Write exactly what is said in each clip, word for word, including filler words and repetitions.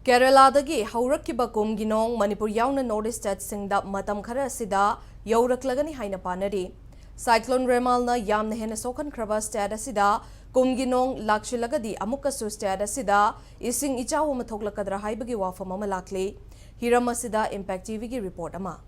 ꯀꯦꯔꯦꯂꯥꯗꯒꯤ ꯍꯧꯔꯛꯈꯤꯕ ꯀꯨꯝꯒꯤ ꯅꯣꯡ ꯃꯅꯤꯄꯨꯔ ꯌꯥꯎꯅ North East state ꯁꯤꯡꯗ ꯃꯇꯝ ꯈꯔ ꯑꯁꯤꯗ ꯌꯧꯔꯛꯂꯒꯅꯤ ꯍꯥꯏꯅ ꯄꯥꯅꯔꯤ꯫ Cyclone ꯔꯦꯃꯥꯜꯅ ꯌꯥꯝꯅ ꯍꯦꯟꯅ ꯁꯣꯛꯍꯟꯈ꯭ꯔꯕ state ꯑꯁꯤꯗ ꯀꯨꯝꯒꯤ ꯅꯣꯡ ꯂꯥꯛꯁꯤꯜꯂꯒꯗꯤ ꯑꯃꯨꯛꯀꯁꯨ state ꯑꯁꯤꯗ ꯏꯁꯤꯡ ꯏꯆꯥꯎ ꯑꯃ ꯊꯣꯛꯂꯛꯀꯗ꯭ꯔꯥ ꯍꯥꯏꯕꯒꯤ ꯋꯥꯐꯝ ꯑꯃ ꯂꯥꯛꯂꯤ꯫ ꯍꯤꯔꯝ ꯑꯁꯤꯗ Impact TVꯒꯤ report ꯑꯃ꯫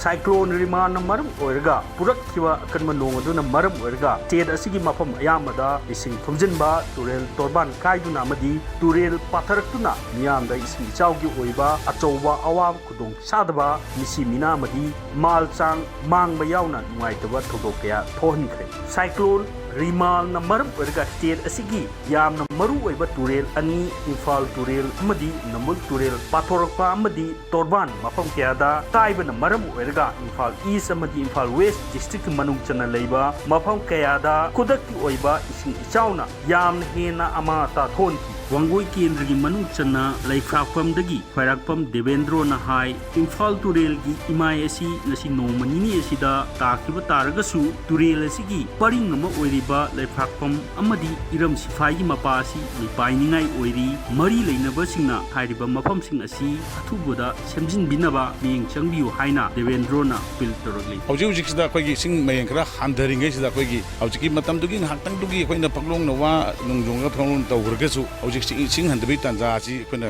Cyclone ꯔꯤꯃꯥꯅ ꯃꯔꯝ ꯑꯣꯏꯔꯒ ꯄꯨꯔꯛꯈꯤꯕ ꯑꯀꯟꯕ ꯅꯣꯡ ꯑꯗꯨꯅ ꯃꯔꯝ ꯑꯣꯏꯔꯒ state ꯑꯁꯤꯒꯤ ꯃꯐꯝ ꯑꯌꯥꯝꯕꯗ ꯏꯁꯤꯡ ꯊꯨꯝꯖꯤꯟꯕ, ꯇꯨꯔꯦꯜ ꯇꯣꯔꯕꯥꯟ ꯀꯥꯏꯗꯨꯅ ꯑꯃꯗꯤ ꯇꯨꯔꯦꯜ ꯄꯥꯊꯔꯛꯇꯨꯅ ꯃꯤꯌꯥꯝꯗ ꯏꯁꯤꯡ ꯏꯆꯥꯎꯒꯤ ꯑꯣꯏꯕ ꯑꯆꯧꯕ ꯑꯋꯥꯕ ꯈꯨꯗꯣꯡ ꯆꯥꯗꯕ, ꯃꯤꯁꯤ ꯃꯤꯅꯥ ꯑꯃꯗꯤ ꯃꯥꯜ ꯆꯥꯡ ꯃꯥꯡꯕ ꯌꯥꯎꯅ ꯅꯨꯡꯉꯥꯏꯇꯕ ꯊꯧꯗꯣꯛ ꯀꯌꯥ ꯊꯣꯛꯍꯟꯈ꯭ꯔꯦ꯫ Cyclone ꯔꯤꯃꯥꯜꯅ ꯃꯔꯝ ꯑꯣꯏꯔꯒ state ꯑꯁꯤꯒꯤ ꯌꯥꯝꯅ ꯃꯔꯨ ꯑꯣꯏꯕ ꯇꯨꯔꯦꯜ ꯑꯅꯤ, ꯏꯝꯐꯥꯜ ꯇꯨꯔꯦꯜ ꯑꯃꯗꯤ ꯅꯝꯕꯨꯜ ꯇꯨꯔꯦꯜ ꯄꯥꯊꯣꯔꯛꯄ ꯑꯃꯗꯤ ꯇꯣꯔꯕꯥꯟ ꯃꯐꯝ ꯀꯌꯥꯗ ꯀꯥꯏꯕꯅ ꯃꯔꯝ ꯑꯣꯏꯔꯒ ꯏꯝꯐꯥꯜ East ꯑꯃꯗꯤ ꯏꯝꯐꯥꯜ West district ꯀꯤ ꯃꯅꯨꯡ ꯆꯟꯅ ꯂꯩꯕ ꯃꯐꯝ ꯀꯌꯥꯗ ꯈꯨꯗꯛꯀꯤ ꯑꯣꯏꯕ ꯏꯁꯤꯡ ꯏꯆꯥꯎꯅ ꯌꯥꯝꯅ ꯍꯦꯟꯅ ꯑꯃꯥ ꯑꯇꯥ ꯊꯣꯛꯍꯟꯈꯤ꯫ ꯋꯥꯡꯒꯣꯏ ꯀꯦꯟꯗ꯭ꯔꯒꯤ ꯃꯅꯨꯡ ꯆꯟꯅ ꯂꯩꯐ꯭ꯔꯥꯛꯄꯝꯗꯒꯤ ꯈ꯭ꯋꯥꯏꯔꯥꯛꯄꯝ ꯗꯦꯕꯦꯟꯗ꯭ꯔꯣꯅ ꯍꯥꯏ, ꯏꯝꯐꯥꯜ ꯇꯨꯔꯦꯜꯒꯤ ꯏꯃꯥꯏ ꯑꯁꯤ ꯉꯁꯤ ꯅꯣꯡꯃ ꯅꯤꯅꯤ ꯑꯁꯤꯗ ꯇꯥꯈꯤꯕ ꯇꯥꯔꯒꯁꯨ, ꯇꯨꯔꯦꯜ ꯑꯁꯤꯒꯤ ꯄꯔꯤꯡ ꯑꯃ ꯑꯣꯏꯔꯤꯕ ꯂꯩꯐ꯭ꯔꯥꯛꯄꯝ ꯑꯃꯗꯤ ꯏꯔꯝ ꯁꯤꯐꯥꯏꯒꯤ ꯃꯄꯥ ꯑꯁꯤ ꯃꯤꯄꯥꯏꯅꯤꯡꯉꯥꯏ ꯑꯣꯏꯔꯤ꯫ ꯃꯔꯤ ꯂꯩꯅꯕꯁꯤꯡꯅ ꯍꯥꯏꯔꯤꯕ ꯃꯐꯝꯁꯤꯡ ꯑꯁꯤ ꯑꯊꯨꯕꯗ ꯁꯦꯝꯖꯤꯟꯕꯤꯅꯕ ꯃꯤꯠꯌꯦꯡ ꯆꯪꯕꯤꯌꯨ ꯍꯥꯏꯅ ꯗꯦꯕꯦꯟꯗ꯭ꯔꯣꯅ ꯑꯄꯤꯜ ꯇꯧꯔꯛꯂꯤ꯫ ꯍꯧꯖꯤꯛ ꯍꯧꯖꯤꯛꯁꯤꯗ ꯑꯩꯈꯣꯏꯒꯤ ꯏꯁꯤꯡ ꯃꯌꯦꯡ ꯈꯔ ꯍꯟꯊꯔꯤꯉꯩꯁꯤꯗ, ꯑꯩꯈꯣꯏꯒꯤ ꯍꯧꯖꯤꯛꯀꯤ ꯃꯇꯝꯗꯨꯒꯤ ꯉꯥꯏꯍꯥꯛꯇꯪꯗꯨꯒꯤ ꯑꯩꯈꯣꯏꯅ ꯐꯛꯂꯣꯡꯅ ꯋꯥ ꯅꯨꯡꯖꯣꯡꯒ ꯐꯛꯂꯣꯡ ꯇꯧꯈ꯭ꯔꯒꯁꯨ, ꯍꯧꯖꯤꯛꯁꯤ ꯏꯁꯤꯡ ꯍꯟꯊꯕꯒꯤ ꯇꯥꯟꯖꯥ ꯑꯁꯤ ꯑꯩꯈꯣꯏꯅ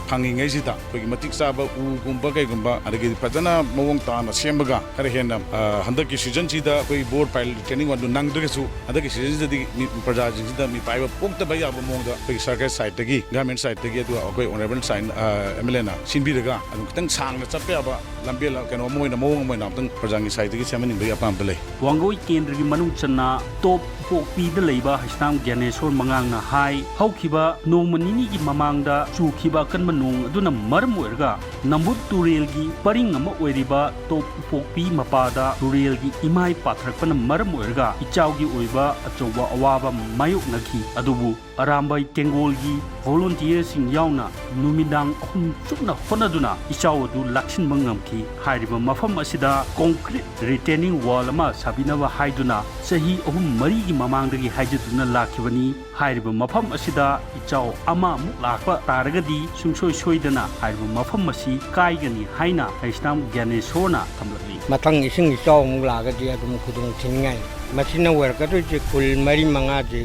ꯐꯪꯉꯤꯉꯩꯁꯤꯗ, ꯑꯩꯈꯣꯏꯒꯤ ꯃꯇꯤꯛ ꯆꯥꯕ ꯎꯒꯨꯝꯕ ꯀꯩꯒꯨꯝꯕ, ꯑꯗꯒꯤꯗꯤ ꯐꯖꯅ ꯃꯑꯣꯡ ꯇꯥꯅ ꯁꯦꯝꯃꯒ, ꯈꯔ ꯍꯦꯟꯅ, ꯑ, ꯍꯟꯗꯛꯀꯤ season ꯁꯤꯗ ꯑꯩꯈꯣꯏ bore pile retaining wall ꯗꯨ ꯅꯪꯗ꯭ꯔꯒꯁꯨ, ꯍꯟꯗꯛꯀꯤ season ꯁꯤꯗꯗꯤ ꯃꯤ, ꯄ꯭ꯔꯖꯥꯁꯤꯡꯁꯤꯗ ꯃꯤꯄꯥꯏꯕ ꯄꯣꯛꯇꯕ ꯌꯥꯕ ꯃꯑꯣꯡꯗ ꯑꯩꯈꯣꯏꯒꯤ ꯁꯔꯀꯥꯔ side ꯇꯒꯤ, government side ꯇꯒꯤ, ꯑꯗꯨꯒ ꯑꯩꯈꯣꯏ honourable sign, ꯑ, MLA ꯅ ꯁꯤꯟꯕꯤꯔꯒ ꯑꯗꯨꯝ ꯈꯤꯇꯪ ꯁꯥꯡꯅ ꯆꯠꯄ ꯌꯥꯕ ꯂꯝꯕꯦꯜ ꯀꯩꯅꯣ ꯑꯃ ꯑꯣꯏꯅ, ꯃꯑꯣꯡ ꯑꯃ ꯑꯣꯏꯅ ꯑꯝꯇꯪ ꯄ꯭ꯔꯖꯥꯒꯤ side ꯇꯒꯤ ꯁꯦꯝꯍꯟꯅꯤꯡꯕꯒꯤ ꯑꯄꯥꯝꯕ ꯂꯩ꯫ ꯋꯥꯡꯒꯣꯏ ꯀꯦꯟꯗ꯭ꯔꯒꯤ ꯃꯅꯨꯡ ꯆꯟꯅ ꯇꯣꯞ ꯄꯣꯛꯄꯤꯗ ꯂꯩꯕ ꯍꯩꯁꯅꯥꯝ ꯒ꯭ꯌꯥꯅꯦꯁꯣꯔ ꯃꯉꯥꯡꯅ ꯍꯥꯏ, ꯍꯧꯈꯤꯕ ꯅꯣꯡꯃ ꯅꯤꯅꯤꯒꯤ ꯃꯃꯥꯡꯗ ꯆꯨꯈꯤꯕ ꯑꯀꯟꯕ ꯅꯣꯡ ꯑꯗꯨꯅ ꯃꯔꯝ ꯑꯣꯏꯔꯒ ꯅꯝꯕꯨꯜ ꯇꯨꯔꯦꯜꯒꯤ ꯄꯔꯤꯡ ꯑꯃ ꯑꯣꯏꯔꯤꯕ ꯇꯣꯞ ꯎꯄꯣꯛꯄꯤ ꯃꯄꯥꯗ ꯇꯨꯔꯦꯜꯒꯤ ꯏꯃꯥꯏ ꯄꯥꯊꯔꯛꯄꯅ ꯃꯔꯝ ꯑꯣꯏꯔꯒ ꯏꯆꯥꯎꯒꯤ ꯑꯣꯏꯕ ꯑꯆꯧꯕ ꯑꯋꯥꯕ ꯃꯥꯌꯣꯛꯅꯈꯤ꯫ ꯑꯗꯨꯕꯨ ꯑꯔꯥꯝꯕꯥꯏ ꯇꯦꯡꯒꯣꯜꯒꯤ ꯚꯣꯂꯨꯟꯇꯤꯌꯔꯁꯤꯡ ꯌꯥꯎꯅ ꯅꯨꯃꯤꯗꯥꯡ ꯑꯍꯨꯝ ꯆꯨꯞꯅ ꯍꯣꯠꯅꯗꯨꯅ ꯏꯆꯥꯎ ꯑꯗꯨ ꯂꯥꯛꯁꯤꯟꯕ ꯉꯝꯈꯤ꯫ ꯍꯥꯏꯔꯤꯕ ꯃꯐꯝ ꯑꯁꯤꯗ concrete retaining wall ꯑꯃ ꯁꯥꯕꯤꯅꯕ ꯍꯥꯏꯗꯨꯅ ꯆꯍꯤ ꯑꯍꯨꯝ ꯃꯔꯤꯒꯤ ꯃꯃꯥꯡꯗꯒꯤ ꯍꯥꯏꯖꯗꯨꯅ ꯂꯥꯛꯈꯤꯕꯅꯤ꯫ ꯍꯥꯏꯔꯤꯕ ꯃꯐꯝ ꯑꯁꯤꯗ ꯏꯆꯥꯎ ꯑꯃ ꯑꯃꯨꯛ ꯂꯥꯛꯄ ꯇꯥꯔꯒꯗꯤ ꯁꯨꯡꯁꯣꯏ ꯁꯣꯏꯗꯅ ꯍꯥꯏꯔꯤꯕ ꯃꯐꯝ ꯑꯁꯤ ꯀꯥꯏꯒꯅꯤ ꯍꯥꯏꯅ ꯍꯩꯁꯅꯥꯝ ꯒ꯭ꯌꯥꯅꯦꯁꯣꯔꯅ ꯊꯝꯂꯛꯂꯤ꯫ ꯃꯊꯪ ꯏꯁꯤꯡ ꯏꯆꯥꯎ ꯑꯃꯨꯛ ꯂꯥꯛꯑꯒꯗꯤ ꯑꯗꯨꯝ ꯈꯨꯗꯣꯡ ꯊꯤꯅꯤꯡꯉꯥꯏꯅꯤ꯫ ꯃꯁꯤꯅ ꯑꯣꯏꯔꯛꯀꯗꯣꯏꯁꯦ ꯈꯨꯜ ꯃꯔꯤ ꯃꯉꯥꯁꯦ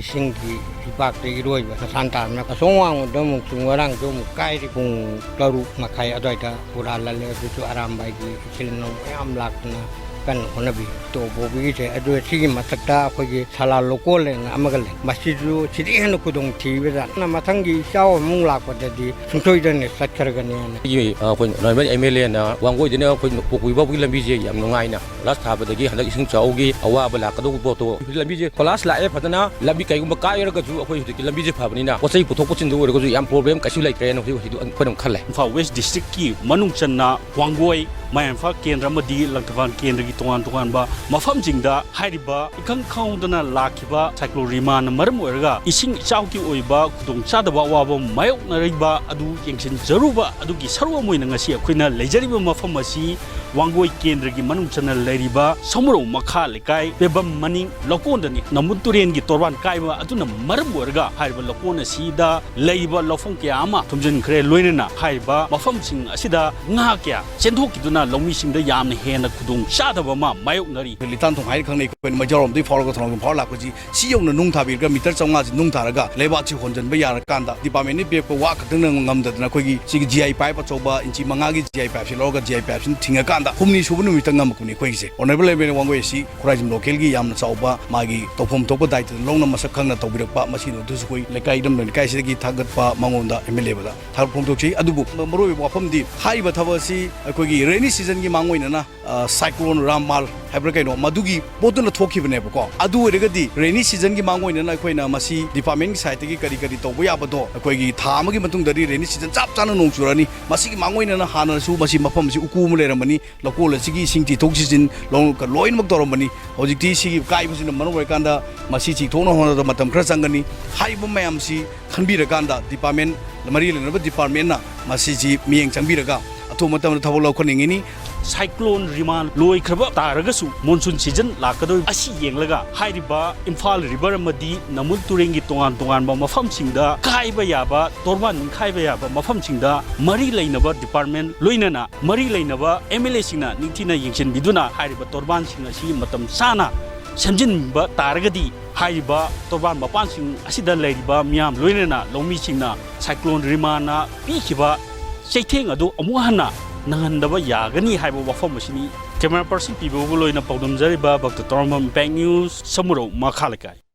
ꯏꯁꯤꯡꯒꯤ ꯏꯄꯥꯛꯇ ꯏꯔꯣꯏꯕ ꯃꯁꯥꯟ ꯇꯥꯗꯅ ꯑꯁꯣꯝ ꯋꯥꯡꯃꯗ ꯑꯃꯨꯛꯁꯨ ꯉꯔꯥꯡꯁꯨ ꯑꯃꯨꯛ ꯀꯥꯏꯔꯤ꯫ ꯄꯨꯡ ꯇꯔꯨꯛ ꯃꯈꯥꯏ ꯑꯗꯨꯋꯥꯏꯗ ꯄꯨꯔꯥ ꯂꯜꯂꯦ꯫ ꯑꯗꯨꯁꯨ ꯑꯔꯥꯝꯕꯥꯏꯒꯤ ꯏꯆꯤꯜ ꯏꯅꯥꯎ ꯃꯌꯥꯝ ꯂꯥꯛꯇꯅ ꯀꯟꯅ ꯍꯣꯠꯅꯕꯤ꯫ ꯇꯣꯞ ꯎꯄꯣꯛꯄꯤꯒꯤꯁꯦ꯫ ꯑꯗꯨꯒ ꯁꯤꯒꯤ ꯃꯊꯛꯇ ꯑꯩꯈꯣꯏꯒꯤ ꯁꯂꯥ ꯂꯣꯀꯣꯜ ꯍꯥꯏꯅ ꯑꯃꯒ ꯂꯩ꯫ ꯃꯁꯤꯁꯨ ꯁꯤꯗꯒꯤ ꯍꯦꯟꯅ ꯈꯨꯗꯣꯡ ꯊꯤꯕꯖꯥꯠꯅ ꯃꯊꯪꯒꯤ ꯏꯆꯥꯎ ꯑꯃꯨꯛ ꯂꯥꯛꯄꯗꯗꯤ ꯁꯨꯡꯁꯣꯏꯗꯅ ꯆꯠꯈ꯭ꯔꯒꯅꯤꯅ꯫ ꯑꯩꯒꯤ, ꯑ, ꯑꯩꯈꯣꯏ honourable M L A ꯅ ꯋꯥꯡꯒꯣꯏꯗꯅ ꯑꯩꯈꯣꯏ ꯄꯣꯛꯄꯤ ꯐꯥꯎꯕꯒꯤ ꯂꯝꯕꯤꯁꯦ ꯌꯥꯝ ꯅꯨꯡꯉꯥꯏꯅ ꯀꯣꯏꯂꯥꯁ ꯊꯥꯕꯗꯒꯤ ꯍꯟꯗꯛ ꯏꯁꯤꯡ ꯆꯥꯎꯒꯤ ꯑꯋꯥꯕ ꯂꯥꯛꯀꯗꯧꯕ ꯄꯣꯠꯇꯣ ꯂꯝꯕꯤꯁꯦ ꯀꯣꯏꯂꯥꯁ ꯂꯥꯛꯑꯦ ꯐꯖꯅ꯫ ꯂꯝꯕꯤ ꯀꯩꯒꯨꯝꯕ ꯀꯥꯏꯔꯒꯁꯨ ꯑꯩꯈꯣꯏ ꯍꯧꯖꯤꯛꯇꯤ ꯂꯝꯕꯤꯁꯦ ꯐꯕꯅꯤꯅ ꯄꯣꯠ ꯆꯩ ꯄꯨꯊꯣꯛ ꯄꯨꯁꯤꯟꯗ ꯑꯣꯏꯔꯒꯁꯨ ꯌꯥꯝ problem ꯀꯩꯁꯨ ꯂꯩꯇ꯭ꯔꯦꯅ ꯍꯧꯖꯤꯛ, ꯍꯧꯖꯤꯛ ꯑꯩꯈꯣꯏꯅ ꯈꯜꯂꯦ꯫ ꯏꯝꯐꯥꯜ ꯋꯦꯁ ꯗꯤꯁꯇ꯭ꯔꯤꯛꯀꯤ ꯃꯅꯨꯡ ꯆꯟꯅ ꯋꯥꯡꯒꯣꯏ, ꯃꯌꯥꯏ ꯏꯝꯐꯥꯜ ꯀꯦꯟꯗ꯭ꯔ ꯑꯃꯗꯤ ꯂꯪꯊꯕꯥꯜ ꯀꯦꯟꯗ꯭ꯔꯒꯤ ꯇꯣꯉꯥꯟ ꯇꯣꯉꯥꯟꯕ ꯃꯐꯝꯁꯤꯡꯗ ꯍꯥꯏꯔꯤꯕ ꯏꯈꯪ ꯈꯪꯍꯧꯗꯅ ꯂꯥꯛꯈꯤꯕ ꯁꯥꯏꯀ꯭ꯂꯣꯟ ꯔꯤꯃꯥꯅ ꯃꯔꯝ ꯑꯣꯏꯔꯒ ꯏꯁꯤꯡ ꯏꯆꯥꯎꯒꯤ ꯑꯣꯏꯕ ꯈꯨꯗꯣꯡꯆꯥꯗꯕ ꯑꯋꯥꯕ ꯃꯥꯌꯣꯛꯅꯔꯤꯕ ꯑꯗꯨ ꯌꯦꯡꯁꯤꯟꯖꯔꯨꯕ ꯑꯗꯨꯒꯤ ꯁꯔꯨꯛ ꯑꯃ ꯑꯣꯏꯅ ꯉꯁꯤ ꯑꯩꯈꯣꯏꯅ ꯂꯩꯖꯔꯤꯕ ꯃꯐꯝ ꯑꯁꯤ ꯋꯥꯡꯒꯣꯏ ꯀꯦꯟꯗ꯭ꯔꯒꯤ ꯃꯅꯨꯡ ꯆꯟꯅ ꯂꯩꯔꯤꯕ ꯁꯃꯨꯔꯧ ꯃꯈꯥ ꯂꯩꯀꯥꯏ, ꯄꯦꯕꯝ ꯃꯅꯤꯡ ꯂꯧꯀꯣꯟꯗꯅꯤ꯫ ꯅꯝꯕꯨꯜ ꯇꯨꯔꯦꯟꯒꯤ ꯇꯣꯔꯕꯥꯟ ꯀꯥꯏꯕ ꯑꯗꯨꯅ ꯃꯔꯝ ꯑꯣꯏꯔꯒ ꯍꯥꯏꯔꯤꯕ ꯂꯧꯀꯣꯟ ꯑꯁꯤꯗ ꯂꯩꯔꯤꯕ ꯂꯧꯐꯝ ꯀꯌꯥ ꯑꯃ ꯊꯨꯝꯖꯤꯟꯈ꯭ꯔꯦ꯫ ꯂꯣꯏꯅꯅ ꯍꯥꯏꯔꯤꯕ ꯃꯐꯝꯁꯤꯡ ꯑꯁꯤꯗ ꯉꯥ ꯀꯌꯥ ꯆꯦꯟꯊꯣꯛꯈꯤꯗꯨꯅ ꯂꯧꯃꯤꯁꯤꯡꯗ ꯌꯥꯝꯅ ꯍꯦꯟꯅ ꯈꯨꯗꯣꯡ ꯆꯥꯗꯕ ꯑꯃ ꯃꯥꯌꯣꯛꯅꯔꯤ꯫ ꯂꯤꯇꯥꯟꯊꯣꯡ ꯍꯥꯏꯅ ꯈꯪꯅꯩ꯫ ꯑꯩꯈꯣꯏꯅ ꯃꯩꯖꯥꯎꯔꯣꯝꯗꯒꯤ ꯐꯥꯎꯔꯒ ꯊꯣꯡꯂꯣꯝꯗꯒꯤ ꯐꯥꯎꯔ ꯂꯥꯛꯄꯁꯤ ꯁꯤ ꯌꯧꯅ ꯅꯨꯡ ꯊꯥꯕꯤꯔꯒ meter ꯆꯥꯝꯃꯉꯥꯁꯤ ꯅꯨꯡ ꯊꯥꯔꯒ ꯂꯩꯕꯥꯛꯁꯤ ꯍꯣꯟꯖꯟꯕ ꯌꯥꯔꯀꯥꯟꯗ department ꯅ ꯄꯤꯔꯛꯄ ꯋꯥ ꯈꯛꯇꯪꯅ ꯉꯝꯗꯗꯅ ꯑꯩꯈꯣꯏꯒꯤ ꯁꯤꯒꯤ G I pipe ꯑꯆꯧꯕ inch ꯃꯉꯥꯒꯤ G I pipe ꯁꯤ ꯂꯧꯔꯒ G I pipe ꯁꯤꯅ ꯊꯤꯡꯉꯀꯥꯟꯗ ꯍꯨꯝꯅꯤ ꯁꯨꯕ ꯅꯨꯃꯤꯠꯇ ꯉꯝꯃꯛꯄꯅꯤ ꯑꯩꯈꯣꯏꯒꯤꯁꯦ꯫ Honourable M L A Wangoi ꯑꯁꯤ ꯈꯨꯔꯥꯏꯖꯝ local ꯒꯤ ꯌꯥꯝꯅ ꯆꯥꯎꯕ ꯃꯥꯒꯤ ꯇꯧꯐꯝ ꯊꯣꯛꯄ ꯗꯥꯏꯇꯗ ꯂꯧꯅ ꯃꯁꯛ ꯈꯪꯅ ꯇꯧꯕꯤꯔꯛꯄ ꯃꯁꯤꯗꯨꯁꯨ ꯑꯩꯈꯣꯏ ꯂꯩꯀꯥꯏ ꯏꯔꯝꯗꯝ ꯂꯩꯀꯥꯏꯁꯤꯗꯒꯤ ꯊꯥꯒꯠꯄ ꯃꯉꯣꯟꯗ M L A ꯗ ꯊꯥꯒꯠ ꯐꯣꯡꯗꯣꯛꯆꯩ꯫ ꯑꯗꯨꯕꯨ ꯃꯔꯨꯑꯣꯏꯕ ꯋꯥꯐꯝꯗꯤ ꯍꯥꯏꯔꯤꯕ ꯊꯕꯛ ꯑꯁꯤ ꯑꯩꯈꯣꯏꯒꯤ rainy season ꯒꯤ ꯃꯥꯡ ꯑꯣꯏꯅꯅ ꯑ, cyclone ꯔꯥꯝꯃꯥꯜ ꯍꯥꯏꯕ꯭ꯔꯥ ꯀꯩꯅꯣ, ꯃꯗꯨꯒꯤ ꯄꯣꯠꯇꯨꯅ ꯊꯣꯛꯈꯤꯕꯅꯦꯕꯀꯣ꯫ ꯑꯗꯨ ꯑꯣꯏꯔꯒꯗꯤ ꯔꯦꯅꯤ ꯁꯤꯖꯟꯒꯤ ꯃꯥꯡ ꯑꯣꯏꯅꯅ ꯑꯩꯈꯣꯏꯅ ꯃꯁꯤ ꯗꯤꯄꯥꯔꯠꯃꯦꯟꯒꯤ ꯁꯥꯏꯠꯇꯒꯤ ꯀꯔꯤ ꯀꯔꯤ ꯇꯧꯕ ꯌꯥꯕꯗꯣ, ꯑꯩꯈꯣꯏꯒꯤ ꯊꯥ ꯑꯃꯒꯤ ꯃꯇꯨꯡꯗꯗꯤ ꯔꯦꯅꯤ ꯁꯤꯖꯟ ꯆꯞ ꯆꯥꯅ ꯅꯣꯡ ꯆꯨꯔꯛꯑꯅꯤ꯫ ꯃꯁꯤꯒꯤ ꯃꯥꯡ ꯑꯣꯏꯅꯅ ꯍꯥꯟꯅꯁꯨ ꯃꯁꯤ ꯃꯐꯝꯁꯤ ꯎꯀꯨ ꯑꯃ ꯂꯩꯔꯝꯕꯅꯤ, ꯂꯧꯀꯣꯜ ꯑꯁꯤꯒꯤ ꯏꯁꯤꯡ ꯆꯤꯊꯣꯛ ꯆꯤꯁꯤꯟ ꯂꯣꯏꯅꯃꯛ ꯇꯧꯔꯝꯕꯅꯤ꯫ ꯍꯧꯖꯤꯛꯇꯤ ꯁꯤꯒꯤ ꯀꯥꯏꯕꯁꯤꯅ ꯃꯔꯝ ꯑꯣꯏꯔꯀꯥꯟꯗ ꯃꯁꯤ ꯆꯤꯊꯣꯛꯅꯕ ꯍꯣꯠꯅꯕꯗ ꯃꯇꯝ ꯈꯔ ꯆꯪꯒꯅꯤ꯫ ꯍꯥꯏꯔꯤꯕ ꯃꯌꯥꯝꯁꯤ ꯈꯟꯕꯤꯔꯀꯥꯟꯗ ꯗꯤꯄꯥꯔꯠꯃꯦꯟ, ꯃꯔꯤ ꯂꯩꯅꯕ ꯗꯤꯄꯥꯔꯠꯃꯦꯟꯅ ꯃꯁꯤꯁꯤ ꯃꯤꯠꯌꯦꯡ ꯆꯪꯕꯤꯔꯒ ꯑꯊꯨꯕ ꯃꯇꯝꯗ ꯊꯕꯛ ꯂꯧꯈꯠꯅꯤꯡꯉꯤꯅꯤ꯫ ꯁꯥꯏꯀ꯭ꯂꯣꯟ ꯔꯤꯃꯥꯟ ꯂꯣꯏꯈ꯭ꯔꯕ ꯇꯥꯔꯒꯁꯨ ꯃꯣꯟꯁꯨꯟ ꯁꯤꯖꯟ ꯂꯥꯛꯀꯗꯧꯔꯤꯕ ꯑꯁꯤ ꯌꯦꯡꯂꯒ ꯍꯥꯏꯔꯤꯕ ꯏꯝꯐꯥꯜ ꯔꯤꯚꯔ ꯑꯃꯗꯤ ꯅꯝꯕꯨꯜ ꯇꯨꯔꯦꯟꯒꯤ ꯇꯣꯉꯥꯟ ꯇꯣꯉꯥꯟꯕ ꯃꯐꯝꯁꯤꯡꯗ ꯀꯥꯏꯕ ꯌꯥꯕ, ꯇꯣꯔꯕꯥꯟ ꯅꯤꯡꯈꯥꯏꯕ ꯌꯥꯕ ꯃꯐꯝꯁꯤꯡꯗ ꯃꯔꯤ ꯂꯩꯅꯕ ꯗꯤꯄꯥꯔꯠꯃꯦꯟ ꯂꯣꯏꯅꯅ ꯃꯔꯤ ꯂꯩꯅꯕ ꯑꯦꯝ ꯑꯦꯜ ꯑꯦꯁꯤꯡꯅ ꯅꯤꯡꯊꯤꯅ ꯌꯦꯡꯁꯤꯟꯕꯤꯗꯨꯅ ꯍꯥꯏꯔꯤꯕ ꯇꯣꯔꯕꯥꯟꯁꯤꯡ ꯑꯁꯤ ꯃꯇꯝ ꯆꯥꯅ ꯁꯦꯝꯖꯤꯟꯕ ꯇꯥꯔꯒꯗꯤ ꯍꯥꯏꯔꯤꯕ ꯇꯣꯔꯕꯥꯟ ꯃꯄꯥꯟꯁꯤꯡ ꯑꯁꯤꯗ ꯂꯩꯔꯤꯕ ꯃꯤꯌꯥꯝ ꯂꯣꯏꯅꯅ ꯂꯧꯃꯤꯁꯤꯡꯅ ꯁꯥꯏꯀ꯭ꯂꯣꯟ ꯔꯤꯃꯥꯅ ꯄꯤꯈꯤꯕ ꯆꯩꯊꯦꯡ ꯑꯗꯨ ꯑꯃꯨꯛ ꯍꯟꯅ ꯅꯪꯍꯟꯗꯕ ꯌꯥꯒꯅꯤ ꯍꯥꯏꯕ ꯋꯥꯐꯝ ꯑꯁꯤꯅꯤ꯫ ꯀꯦꯃꯦꯔꯥ ꯄꯔꯁꯟ ꯄꯤꯕꯒ ꯂꯣꯏꯅ ꯄꯥꯎꯗꯝꯖꯔꯤꯕ ꯚꯛꯇ ꯇꯧꯔꯝꯕꯝ ꯏꯝꯄꯦꯛ ꯅ꯭ꯌꯨꯁ, ꯁꯃꯨꯔꯧ ꯃꯈꯥ ꯂꯩꯀꯥꯏ꯫